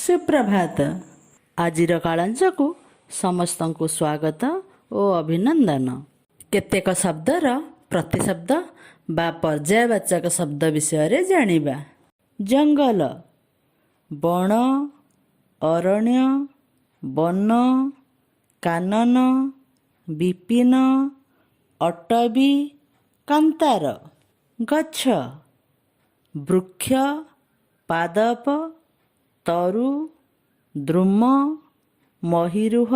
ସୁପ୍ରଭାତ। ଆଜିର କାଳଞ୍ଜକୁ ସମସ୍ତଙ୍କୁ ସ୍ୱାଗତ ଓ ଅଭିନନ୍ଦନ। କେତେକ ଶବ୍ଦର ପ୍ରତିଶବ୍ଦ ବା ପର୍ଯ୍ୟାୟବାଚକ ଶବ୍ଦ ବିଷୟରେ ଜାଣିବା। ଜଙ୍ଗଲ: ବଣ, ଅରଣ୍ୟ, ବନ, କାନନ, ବିପିନ, ଅଟବୀ, କାନ୍ତାର। ଗଛ: ବୃକ୍ଷ, ପାଦପ, ତରୁ, ଦ୍ରୁମ, ମହୀରୁହ,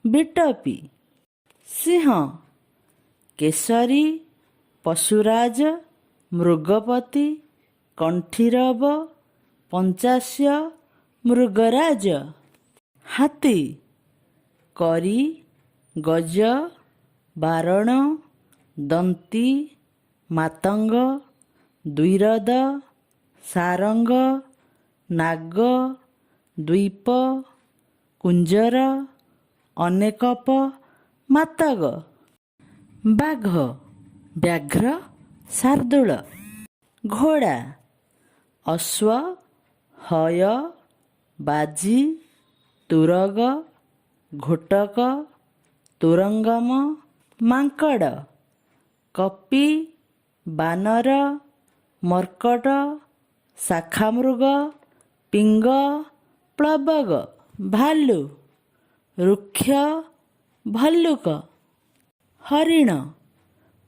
ବିଟପି। ସିଂହ: କେଶରୀ, ପଶୁରାଜ, ମୃଗପତି, କଣ୍ଠୀରବ, ପଞ୍ଚାସ୍ୟ, ମୃଗରାଜ। ହାତୀ: କରି, ଗଜ, ବାରଣ, ଦନ୍ତୀ, ମାତଙ୍ଗ, ଦ୍ୱିରଦ, ସାରଙ୍ଗ, ନାଗ, ଦ୍ୱୀପ, କୁଞ୍ଜର, ଅନେକପ, ମାତଗ। ବାଘ, ବ୍ୟାଘ୍ର, ଶାର୍ଦ୍ଦୂଳ। ଘୋଡ଼ା: ଅଶ୍ୱ, ହୟ, ବାଜି, ତୁରଗ, ଘୋଟକ, ତୁରଙ୍ଗମ, ମାଙ୍କଡ଼, କପି, ବାନର, ମର୍କଟ, ଶାଖାମୃଗ, ପିଙ୍ଗ, ପ୍ଳବଗ। ଭାଲୁ: ଋକ୍ଷ, ଭଲ୍ଲୁକ। ହରିଣ: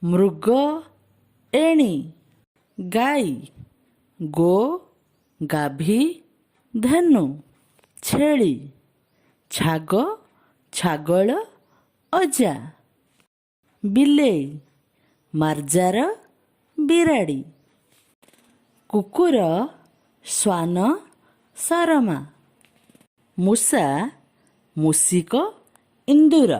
ମୃଗ, ଏଣି। ଗାଈ: ଗୋ, ଗାଭୀ, ଧେନୁ। ଛେଳି: ଛାଗ, ଛାଗଳ, ଅଜା। ବିଲେଇ: ମାର୍ଜାର, ବିରାଡ଼ି। କୁକୁର: ଶ୍ୱାନ, ସରମା। ମୂଷା: ମୂଷିକ, ଇନ୍ଦୁର।